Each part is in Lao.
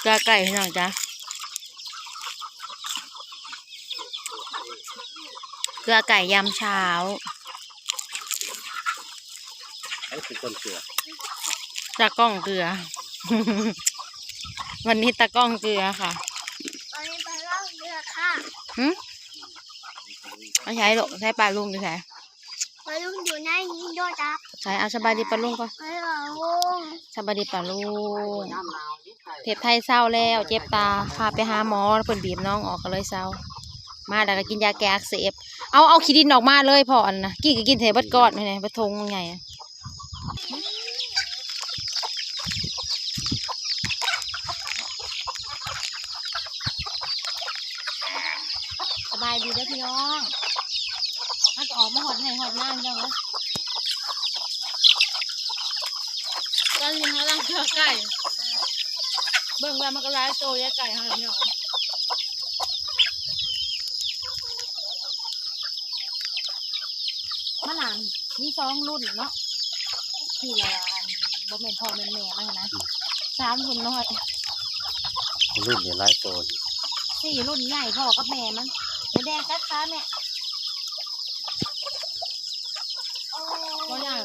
ເກືອໄກ່ພີ່ນ້ອງຈ້າ ເກືອໄກ່ຍາມເຊົ້າ. ໃຜເປັນຄົນເກືອ? ຕາກ້ອງເກືອ ວັນນີ້ຕາກ້ອງເກືອຄ່ະ. ວັນນີ້ຕາກ້ອງເກືອຄ່ະ. ຫື? ເອົາໃສລູກ? ໃສປ້າລຸງຢູ່ໃສ? ປ້າລຸງຢູ່ໃນນີ້ໂດດ. ໃສ? ເອົາສະບາຍດີປ້າລຸງກ່ອນ. ສະບາຍດີປ້າລຸງ. ເທບໄທເຊົາແລ້ວ ເຈັບຕາ ພາໄປຫາໝໍ ເພິ່ນບີບໜອງອອກ ກໍເລີຍເຊົາ. ມາແລ້ວກໍກິນຢາແກ້ອັກເສບ. ເອົາ ເອົາຂີ້ດິນອອກມາເລີຍ ເພາະອັນນະ ກີ້ກໍກິນໃສ່ເບິດກ້ອນ ແມ່ນ ເບິດຖົງໃຫຍ່. ສະບາຍດີເດີພີ່ນ້ອງ ເຮົາກໍອອກມາຮອດໄຮ່ຮອດນາພີ່ນ້ອງເອີຍ. ຕອນນີ້ເຮົາກຳລັງເກືອໄກ່ ເບິ່ງວ່າມັນກໍຫຼາຍໂຕເດ້ ໄກ່ເຮົານີ້ເນາະ. ມັນນັ້ນມີສອງລຸ້ນເນາະ ທີ່ວ່າອັນ ບໍ່ແມ່ນພໍ່ແມ່ນແມ່ມັນຫັ້ນນະ. ອືມ ສາມລຸ້ນນ້ອຍ ລຸ້ນນີ້ຫຼາຍໂຕ. ສີ່ລຸ້ນໃຫຍ່ພໍ່ກັບແມ່ມັນ. ແດງໆ ກັດຂາແມ່. ບໍ່ໃຫຍ່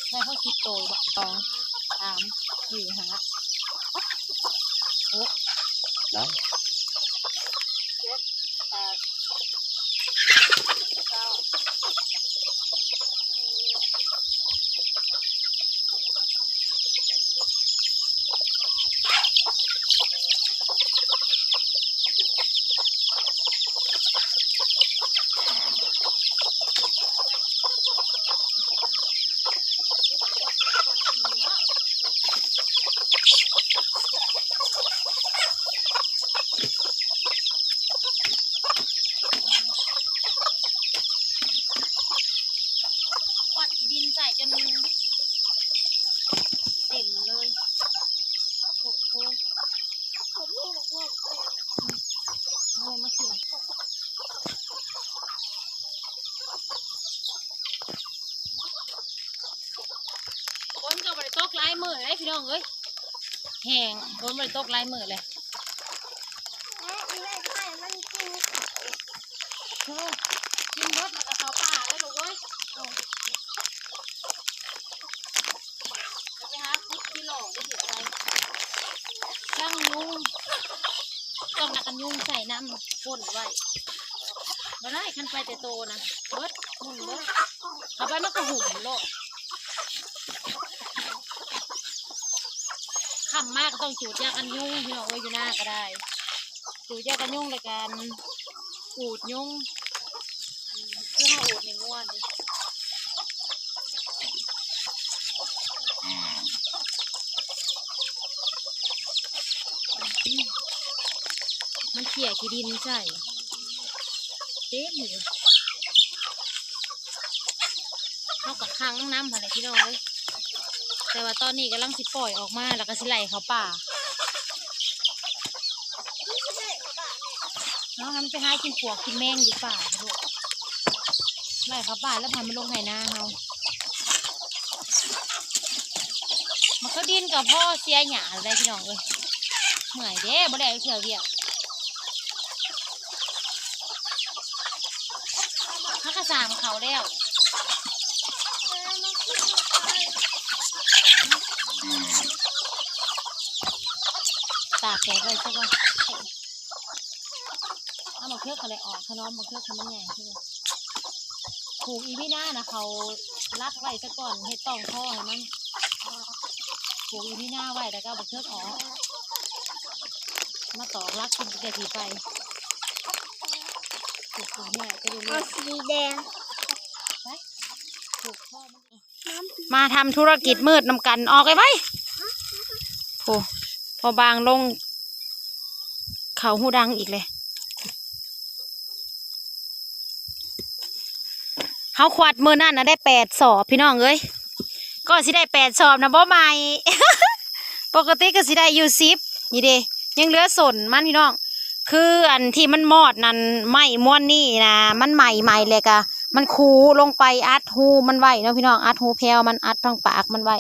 ໄດ້ພໍສິບໂຕບໍ? ສອງ ສາມ ສີ່ ຫ້າ ຫົກ ໄດ້ ເຈັດ ແປດ ເກົ້າ ກວາດຂີ້ດິນໃສ່ຈົນເຕັມເລີຍ. ໂອ້ໂຫ ເອົາມາເຂືອ ຝົນກໍບໍ່ໄດ້ຕົກຫຼາຍມື້ເດ້ພີ່ນ້ອງເອີຍ. ແຫ້ງ ຝົນບໍ່ໄດ້ຕົກຫຼາຍມື້ແລ້ວ. ເອີ ກິນເບິດແລ້ວກໍເຂົ້າປ່າເດີລູກເອີຍ. ໄປຫາຂຸດທີ່ຫຼໍ່ໄປເຮັດໄວ້ ຍັງຍຸງ ຕ້ອງກັນຍຸງໃສ່ນ້ຳຝົນໄວ້. ບໍ່ໄດ້ ຄັນໄປແຕ່ໂຕນະ ເບິດ ໝຸ່ນເບິດ ເຂົ້າໄປມັນກໍຫຸ້ມໂລດ. ຄ່ຳມາກໍຕ້ອງຈູດຢາກັນຍຸງ ພີ່ນ້ອງເອີຍ ຢູ່ນາກໍໄດ້ ຈູດຢາກັນຍຸງ ແລ້ວກໍອູດຍຸງ ຄືເຮົາອູດໃຫ້ງົວນີ້. ມັນເຂ້ຍຂີ້ດິນໃສ່ເຕັມຢູ່. ເຮົາກໍຂັງນຳຫັ້ນແຫຼະພີ່ນ້ອງເອີຍ ແຕ່ວ່າຕອນນີ້ກຳລັງຊິປ່ອຍອອກມາ ແລ້ວກໍຊິໄລ່ເຂົ້າປ່າເນາະ ໃຫ້ມັນໄປຫາກິນປວກກິນແມງຢູ່ປ່າພຸ້ນລູກ. ໄລ່ເຂົ້າປ່າແລ້ວພາມັນລົງໄຮ່ນາເຮົາ. ໝາກເຂືອດິນກໍພໍເສຍຫຍ້າແລ້ວໄດ໋ພີ່ນ້ອງເອີຍ. ເມື່ອຍເດ້ ບໍ່ໄດ້ເທື່ອວຽກ ເຮົາກໍສາມເຂົ້າແລ້ວ. ຕາກແດດໄວ້ຊະກ່ອນ. ເອົາໝາກເຂືອກະແລະອອກ ຖະໜອມໝາກເຂືອກະໃຫ້ມັນໃຫຍ່ຂຶ້ນ. ປູກອີ່ມີນານະ ເຂົາລັກໄວ້ຊະກ່ອນ ເຮັດຕ່ອງຄໍໃຫ້ມັນ. ປູກອີ່ມີນາໄວ້ ແລ້ວກໍເອົາໝາກເຂືອກອອກ ມາຕອກລັກກິນແຕ່ທີ່ໄປ. ປູກປູກນີ້ແຫຼະຈະໄດ້ ເອົາສີແດງ ໄປ ປູກຄໍມັນ. ມາທຳທຸລະກິດມືດນຳກັນ ອອກໄວໆ. ໂອ້ ພໍ່ບາງລົງເຂົ້າຫູດັງອີກເລີຍ. ເຮົາຂວັດມື້ນັ້ນນະໄດ້ແປດສອບພີ່ນ້ອງເອີຍ ກໍຊິໄດ້ແປດສອບນະ ບໍ່ໃໝ່ ປົກກະຕິກໍຊິໄດ້ຢູ່ສິບ ນີ້ເດ້ ຍັງເຫຼືອສົ້ນມັນພີ່ນ້ອງ. ຄືອັນທີ່ມັນມອດນັ້ນ ໄມ້ມວນນີ້ນະ ມັນໄໝ້ໆ ແລ້ວກະມັນຄູລົງໄປອັດຮູມັນໄວ້ເນາະພີ່ນ້ອງ ອັດຮູແພວມັນ ອັດທາງປາກມັນໄວ້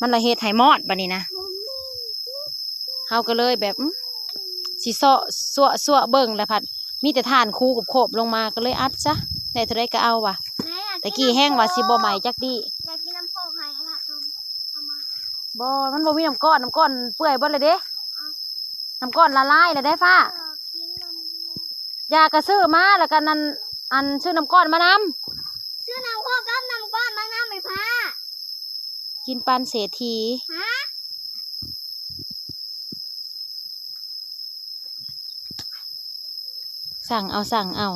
ມັນລະເຮັດໃຫ້ມອດບາດນີ້ນະ. ເຮົາກໍເລີຍແບບ ອືມ ຊິເຊາະ ຊວະ ຊວະເບິ່ງ ແລ້ວພັດມີແຕ່ຖ່ານຄູໂຄບໆລົງມາ ກໍເລີຍອັດຊະ ໄດ້ເທົ່າໃດກໍເອົາວ່າ. ແມ່ ຕະກີ້ແຮງວ່າຊິບໍ່ໄໝ້ຈັກດີ້ ຢາກກິນນ້ຳໂຄກ ໃຫ້ອາລາຕົ້ມ ເອົາມາ. ບໍ່ ມັນບໍ່ມີນ້ຳກ້ອນ ນ້ຳກ້ອນເປື່ອຍເບິດແລ້ວເດ້. ເອົ້າ ນ້ຳກ້ອນລະລາຍແລ້ວເດ້ຟ້າ. ຢາກໍຊື້ມາ ແລ້ວກໍນັ້ນ ອັນ ຊື້ນ້ຳກ້ອນມານຳ ຊື້ນ້ຳໂຄກກັບນ້ຳກ້ອນມານຳ ໄອ້ຟ້າ. ກິນປານເສດຖີ. ຮະ? ສັ່ງເອົາ ສັ່ງເອົາ.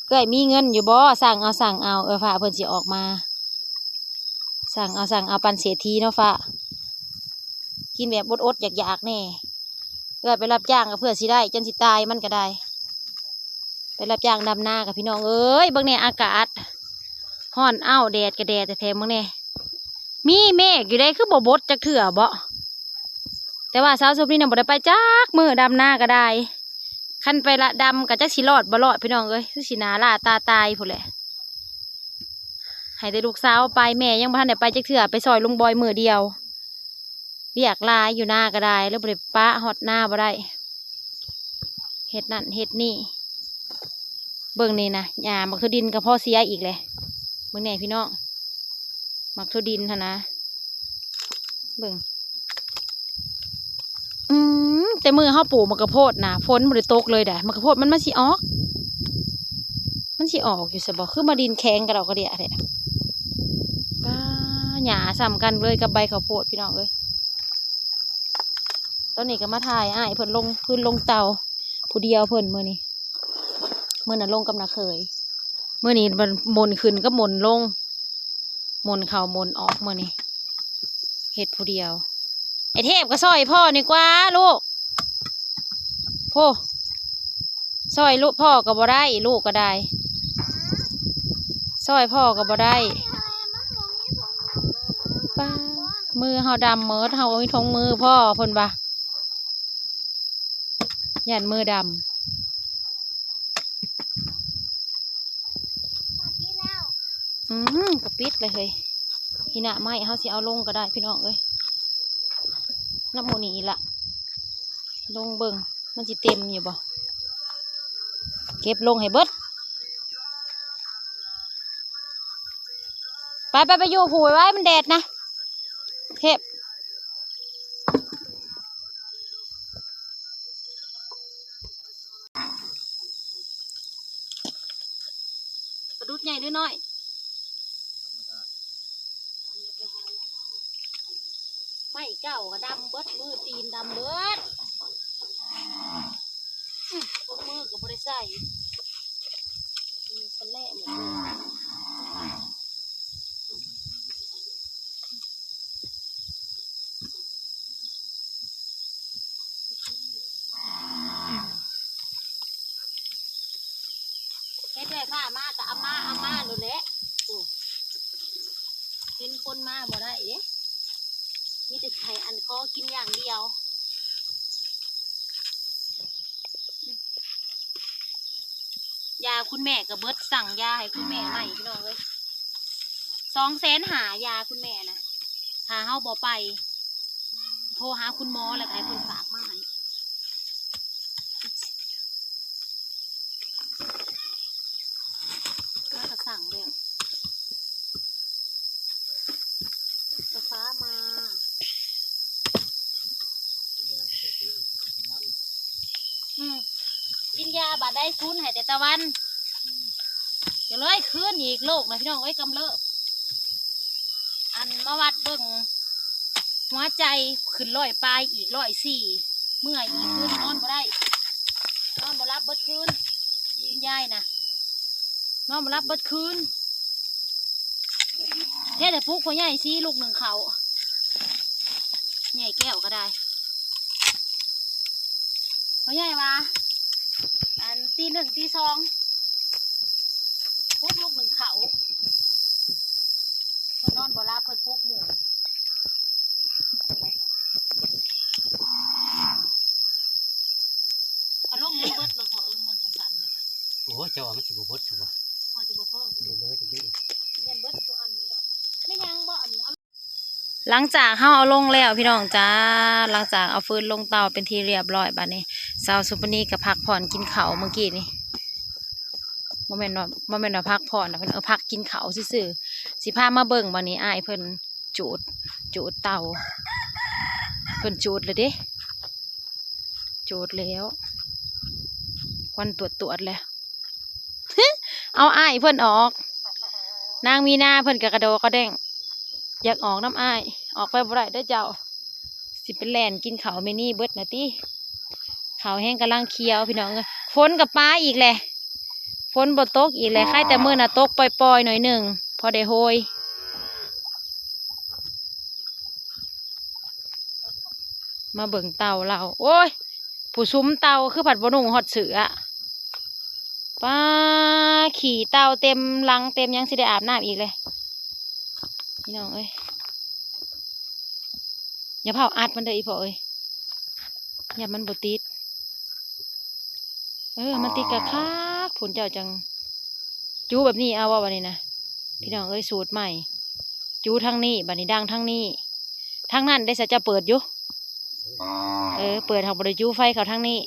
ເອື້ອຍມີເງິນຢູ່ບໍ່? ສັ່ງເອົາ ສັ່ງເອົາ. ເອື້ອຍຟ້າເພິ່ນຊິອອກມາ. ສັ່ງເອົາ ສັ່ງເອົາ ປານເສດຖີເນາະຟ້າ. ກິນແບບອົດໆຢາກໆແດ່. ເອື້ອຍໄປຮັບຈ້າງກໍເພື່ອຊິໄດ້ ຈົນຊິຕາຍມັນກໍໄດ້. ໄປຮັບຈ້າງດຳນາກັບພີ່ນ້ອງເອີຍ. ເບິ່ງແດ່ ອາກາດຮ້ອນເອົ້າ ແດດກໍແດດແທ້ໆ ເບິ່ງແດ່. ມີເມກຢູ່ເດ້ ຄືບໍ່ບົດຈັກເທື່ອບໍ? ແຕ່ວ່າສາວສຸບນີ້ນະ ບໍ່ໄດ້ໄປຈັກມື້ ດຳນາກໍໄດ້. ຄັນໄປລະດຳກໍຈັກຊິລອດບໍ່ລອດ ພີ່ນ້ອງເອີຍ ຄືຊິໜ້າລ້າຕາຕາຍພຸ້ນແຫຼະ. ໃຫ້ແຕ່ລູກສາວໄປ ແມ່ຍັງບໍ່ທັນໄດ້ໄປຈັກເທື່ອ ໄປຊ່ອຍລຸງບອຍມື້ດຽວ. ວຽກຫຼາຍ ຢູ່ນາກໍໄດ້ ເລີຍບໍ່ໄດ້ປະ ຮອດນາບໍ່ໄດ້ ເຮັດນັ້ນເຮັດນີ້. ເບິ່ງນີ້ນະ ຫຍ້າໝາກຖົ່ວດິນກໍພໍເສຍອີກແຫຼະ. ເບິ່ງແດ່ພີ່ນ້ອງ ໝາກຖົ່ວດິນຫັ້ນນະ ເບິ່ງ. ອືມ ແຕ່ມື້ເຮົາປູກໝາກກະໂພດນະ ຝົນບໍ່ໄດ້ຕົກເລີຍໃດ໋ ໝາກກະໂພດມັນ ມັນຊິອອກ ມັນຊິອອກຢູ່ໃສບໍ? ຄືມາດິນແຂງກະດອກກະເດຍແທ້. ປ້າ ຫຍ້າສ່ຳກັນເລີຍກັບໃບເຂົ້າໂພດ ພີ່ນ້ອງເອີຍ. ຕອນນີ້ກໍມາຖ່າຍອ້າຍເພິ່ນລົງຟືນລົງເຕົາ ຜູ້ດຽວເພິ່ນມື້ນີ້. ມື້ນັ້ນລົງກັບນ້າເຂີຍ ມື້ນີ້ມັນໝົນຂຶ້ນກັບໝົນລົງ ໝົນເຂົ້າໝົນອອກ ມື້ນີ້ເຮັດຜູ້ດຽວ. ໄອ້ເທບກໍຊ່ອຍພໍ່ນີ້ກວ່າລູກ ໂພ ຊ່ອຍລູກພໍ່ກໍບໍ່ໄດ້ ລູກກໍໄດ້ ຊ່ອຍພໍ່ກໍບໍ່ໄດ້. ປ້າ ມືເຮົາດຳໝົດ ເຮົາບໍ່ມີຖົງມືພໍ້ ເພິ່ນວ່າ ຢ້ານມືດຳ. ອືມ ກະປິດເລີຍເຮີ້ຍ. ພີ້ນະໄມ້ເຮົາຊິເອົາລົງກໍໄດ້ ພີ່ນ້ອງເອີຍ ນຳໝູ່ນີ້ລະ ລົງເບິ່ງ ມັນຊິເຕັມຢູ່ບໍ່? ເກັບລົງໃຫ້ເບິດ. ໄປ ໄປ ໄປຢູ່ພູ້ໄວ້ ມັນແດດນະ ເທບ. ປາດຸກໃຫຍ່ຫຼືນ້ອຍ? ໄມ້ເກົ່າກໍດຳເບິດ ມືຕີນດຳເບິດ. ອື ພວກມືກໍບໍ່ໄດ້ໃສ່ ມີສະແລະໝົດເລີຍ. ເຮັດໄດ້ ພາມາກໍເອົາມາ ເອົາມາໂລດແຫຼະ. ໂອ້ ເຫັນຄົນມາບໍ່ໄດ້ເດ້ ມີແຕ່ໃຫ້ອັນຂໍກິນຢ່າງດຽວ. ຢາຄຸນແມ່ກໍເບິດ ສັ່ງຢາໃຫ້ຄຸນແມ່ໃໝ່ ພີ່ນ້ອງເອີຍ ສອງແສນຫ້າ ຢາຄຸນແມ່ນະ. ຖ້າເຮົາບໍ່ໄປ ໂທຫາຄຸນໝໍ ແລ້ວກໍໃຫ້ເພິ່ນຝາກມາໃຫ້. ເຮົາກໍສັ່ງແລ້ວ ກາຟ້າມາ. ອືມ ກິນຢາບາດໃດ ຊຸນໃຫ້ແຕ່ຕາວັນ ກໍເລີຍຄືນອີກ ໂລກນະ ພີ່ນ້ອງເອີຍ ກຳເລີບ. ອັນມາວັດເບິ່ງ ຫົວໃຈຂຶ້ນຮ້ອຍປາຍ ອີກຮ້ອຍສີ່ ເມື່ອຍອີກຄືນ ນອນບໍ່ໄດ້ ນອນບໍ່ຫຼັບເບິດຄືນ ຄຸນຍາຍນະ ນອນບໍ່ຫຼັບເບິດຄືນ. ເຮັດໃຫ້ປຸກພໍ່ໃຫຍ່ຊິລຸກໜຶ້ງເຂົ້າ ໃຫຍ່ແກ້ວກໍໄດ້. ພໍ່ໃຫຍ່ວ່າ ອັນ ຕີໜຶ່ງ ຕີສອງ ປຸກລຸກໜຶ້ງເຂົ້າ ເພິ່ນນອນບໍ່ຫຼັບ ເພິ່ນປຸກໝູ່. ອາລົມມັນເບິດແລ້ວ ພໍເອີ ມັນສັ່ນໆນະ. ໂອ້ຍ ເຈົ້າວ່າມັນຊິບໍ່ເບິດຊະບໍ່? ພໍຊິບໍ່ພໍ ເບິດເລີຍ ເບິດເລີຍ ຢ້ານເບິດທຸກອັນນີ້ດອກ. ແມ່ນຫຍັງບໍ່ອັນນີ້? ຫຼັງຈາກເຮົາເອົາລົງແລ້ວພີ່ນ້ອງຈ້າ ຫຼັງຈາກເອົາຟືນລົງເຕົາເປັນທີ່ຮຽບຮ້ອຍ ບາດນີ້ສາວສຸປະນີກໍພັກຜ່ອນກິນເຂົ້າມື້ກີ້ນີ້ ບໍ່ແມ່ນວ່າ ບໍ່ແມ່ນວ່າພັກຜ່ອນດອກ ເອີ ພັກກິນເຂົ້າຊື່ໆ. ຊິພາມາເບິ່ງ ບາດນີ້ອ້າຍເພິ່ນຈູດ ຈູດເຕົາ ເພິ່ນຈູດແລ້ວເດ້ ຈູດແລ້ວ ຄວັນຕວດໆແລ້ວ. ເອົາອ້າຍເພິ່ນອອກ ນາງມີນາເພິ່ນກໍກະໂດດກະແດ້ງ ຢາກອອກນຳອ້າຍ ອອກໄປບໍ່ໄດ້ເດີເຈົ້າ ຊິໄປແລ່ນກິນເຂົ້າແມ່ນີ້ເບິດນະຕິ. ເຂົ້າແຮງກຳລັງຂຽວພີ່ນ້ອງເອີຍ ຝົນກໍປາອີກແຫຼະ ຝົນບໍ່ຕົກອີກແຫຼະ ຄາຍແຕ່ມື້ນະຕົກປ່ອຍໆໜ້ອຍໜຶ່ງ ພໍໄດ້ໂຮຍ. ມາເບິ່ງເຕົາລາວ ໂອ້ຍ ຜູ້ສຸມເຕົາຄືພັດບໍ່ນຸ່ງຮອດເສື້ອ ປ້າ ຂີ້ເຕົາເຕັມຫຼັງເຕັມຫຍັງ ຊິໄດ້ອາບນ້ຳອີກເລີຍ ພີ່ນ້ອງເອີຍ. ຢ່າຟ້າວອັດມັນເດີອີພໍ່ເອີຍ ຢ້ານມັນບໍ່ຕິດ ເອີ ມັນຕິດກະຄັກ ພຸ້ນເຈົ້າຈັ່ງຈູແບບນີ້ເອົາບໍ່ ບາດນີ້ນະ ພີ່ນ້ອງເອີຍ ສູດໃໝ່ ຈູທາງນີ້ ບາດນີ້ດັງທາງນີ້ ທາງນັ້ນເດ້ ສະເຈົ້າເປີດຢູ່ ເອີ ເປີດ ເຮົາບໍ່ໄດ້ຈູໄຟເຂົ້າທາງນີ້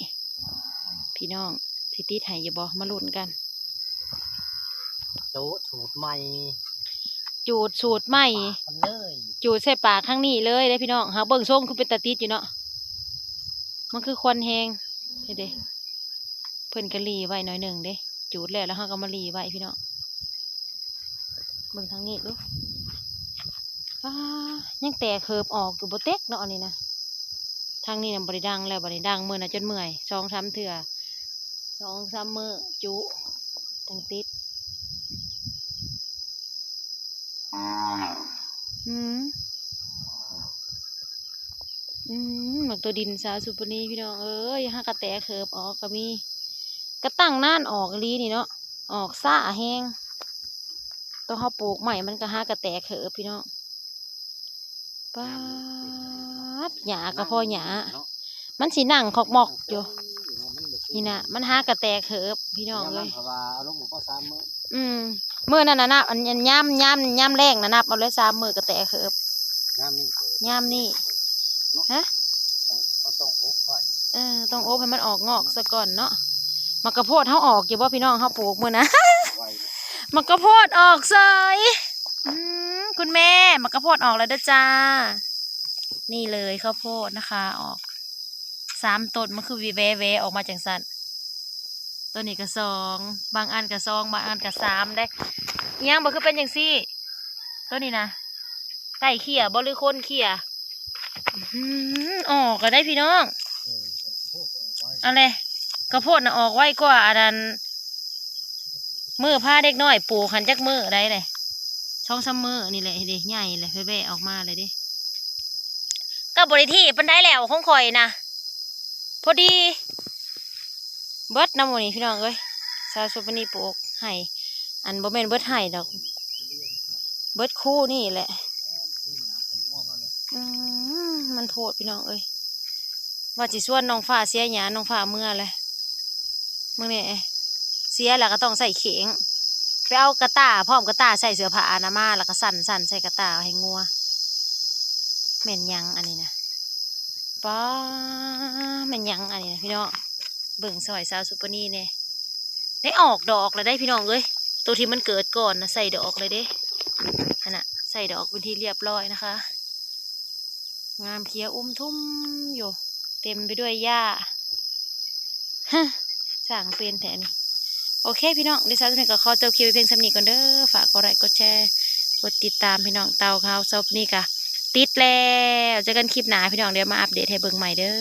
ພີ່ນ້ອງ ຊິຕິດໃຫ້ຢູ່ບໍ່ ມາລຸ້ນກັນ. ໂຕະສູດໃໝ່ ຈູດສູດໃໝ່ ປາກມັນເລີຍ ຈູດໃສ່ປາກທາງນີ້ເລີຍເດ້ພີ່ນ້ອງ. ຫາເບິ່ງຊົງຄືເປັນຕາຕິດຢູ່ເນາະ ມັນຄືຄວັນແຮງ ເຫັນເດ້ ເພິ່ນກໍຫຼີ່ໄວ້ໜ້ອຍໜຶ່ງເດ້ ຈູດແລ້ວ ແລ້ວເຮົາກໍມາຫຼີ່ໄວ້ພີ່ນ້ອງ. ເບິ່ງທາງນີ້ດູ ປ້າ ຍັງແຕກເຫີບອອກຢູ່ ບໍ່ເຕັກເນາະ ອັນນີ້ນະ. ທາງນີ້ນະບໍ່ໄດ້ດັງແລ້ວ ບໍ່ໄດ້ດັງ ມື້ນະຈົນເມື່ອຍ ສອງສາມເທື່ອ ສອງສາມມື້ຈຸຈັ່ງຕິດ. ອືມ ອືມ ໝາກໂຕດິນສາວສຸປະນີ ພີ່ນ້ອງເອີຍ ຫາກະແຕກເຫີບອອກກໍມີ ກະຕັ້ງນານອອກອີ່ຫຼີນີ້ເນາະ ອອກຊ້າແຮງ. ໂຕເຮົາປູກໃໝ່ມັນກໍຫາກະແຕກເຫີບ ພີ່ນ້ອງ. ປາດ ຫຍ້າກໍພໍຫຍ້າ ມັນຊິນັ່ງຂອກໝອກຢູ່ ນີ້ນະ ມັນຫາກະແຕກເຫີບ ພີ່ນ້ອງເອີຍ. ອືມ ມື້ນັ້ນນະ ນັບ ອັນ ຍາມ ຍາມ ຍາມແລ້ງນະ ນັບເອົາເລີຍ ສາມມື້ກະແຕກເຫີບ ຍາມນີ້ ຍາມນີ້ ຮະ ຕ້ອງ ເຮົາຕ້ອງອົບໄວ້ ເອີ ຕ້ອງອົບໃຫ້ມັນອອກງອກສາກ່ອນເນາະ. ໝາກກະໂພດເຮົາອອກຢູ່ບໍ່ ພີ່ນ້ອງ ເຮົາປູກມື້ນະ ໝາກກະໂພດອອກເສີຍ. ອືມ ຄຸນແມ່ ໝາກກະໂພດອອກແລ້ວເດີຈ້າ. ນີ້ເລີຍເຂົ້າໂພດນະຄະ ອອກສາມຕົ້ນ ມັນຄືແຫວໆອອກມາຈັ່ງຊັ້ນ. ໂຕນີ້ກໍສອງ ບາງອັນກໍສອງ ບາງອັນກໍສາມເດ້. ອີຫຍັງບໍ່ຄືເປັນຈັ່ງຊີ້ ໂຕນີ້ນະ ໄກ່ເຂ້ຍບໍ່ ຫຼືຄົນເຂ້ຍ? ອືມ ອອກແລ້ວໄດ໋ພີ່ນ້ອງ. ເອີ ເອົາແຫຼະ ເຂົ້າໂພດນະອອກໄວກວ່າອັນນັ້ນ ມື້ພາເດັກນ້ອຍປູກຫັ້ນ ຈັກມື້ໄດ້ແຫຼະ ສອງສາມມື້ນີ້ແຫຼະ ເດ້ ໃຫຍ່ແຫຼະ ແວ່ໆອອກມາແລ້ວເດ້. ກໍບໍ່ໄດ້ຖີບປານໃດແລ້ວຂອງຂ້ອຍນະ ພໍດີ ເບິດນຳໝູ່ນີ້ພີ່ນ້ອງເອີຍ. ສາວສຸປະນີປູກໄຮ່ ອັນ ບໍ່ແມ່ນເບິດໄຮ່ດອກ ເບິດຄູນີ້ແຫຼະ. ອືມ ມັນໂພດພີ່ນ້ອງເອີຍ ວ່າຊິຊວນນ້ອງຟ້າເສຍຫຍ້າ ນ້ອງຟ້າເມືອແຫຼະ. ມື້ນີ້ເສຍແລ້ວກໍຕ້ອງໃຊ້ເຂງ ໄປເອົາກະຕ່າ ພ້ອມກະຕ່າໃສ່ເສື້ອຜ້າອະນາໄມ ແລ້ວກໍສັ່ນໆໃສ່ກະຕ່າໃຫ້ງົວ. ແມ່ນຫຍັງອັນນີ້ນະ ປ້າ ແມ່ນຫຍັງອັນນີ້ນະ ພີ່ນ້ອງ ເບິ່ງຊ່ອຍສາວສຸປະນີແດ່. ໄດ້ອອກດອກແລ້ວໄດ໋ພີ່ນ້ອງເອີຍ ໂຕທີ່ມັນເກີດກ່ອນນະ ໃສ່ດອກແລ້ວເດ້ ຫັ້ນນະ ໃສ່ດອກເປັນທີ່ຮຽບຮ້ອຍນະຄະ. ງາມຂຽວອຸ້ມທຸ່ມຢູ່ ເຕັມໄປດ້ວຍຫຍ້າ. ຮະ ຊ່າງເປັນແທ້ນີ້. ໂອເຄພີ່ນ້ອງ ເດຊາເທົ່ານີ້ກໍຂໍຈົບຄລິບໄວ້ພຽງສ່ຳນີ້ກ່ອນເດີ. ຝາກກົດໄລກົດແຊ ກົດຕິດຕາມພີ່ນ້ອງ ເຕົາຂາວສາວສຸປະນີກະຕິດແລ້ວ. ເຈີກັນຄລິບໜ້າພີ່ນ້ອງ ດຽວມາອັບເດດໃຫ້ເບິ່ງໃໝ່ເດີ.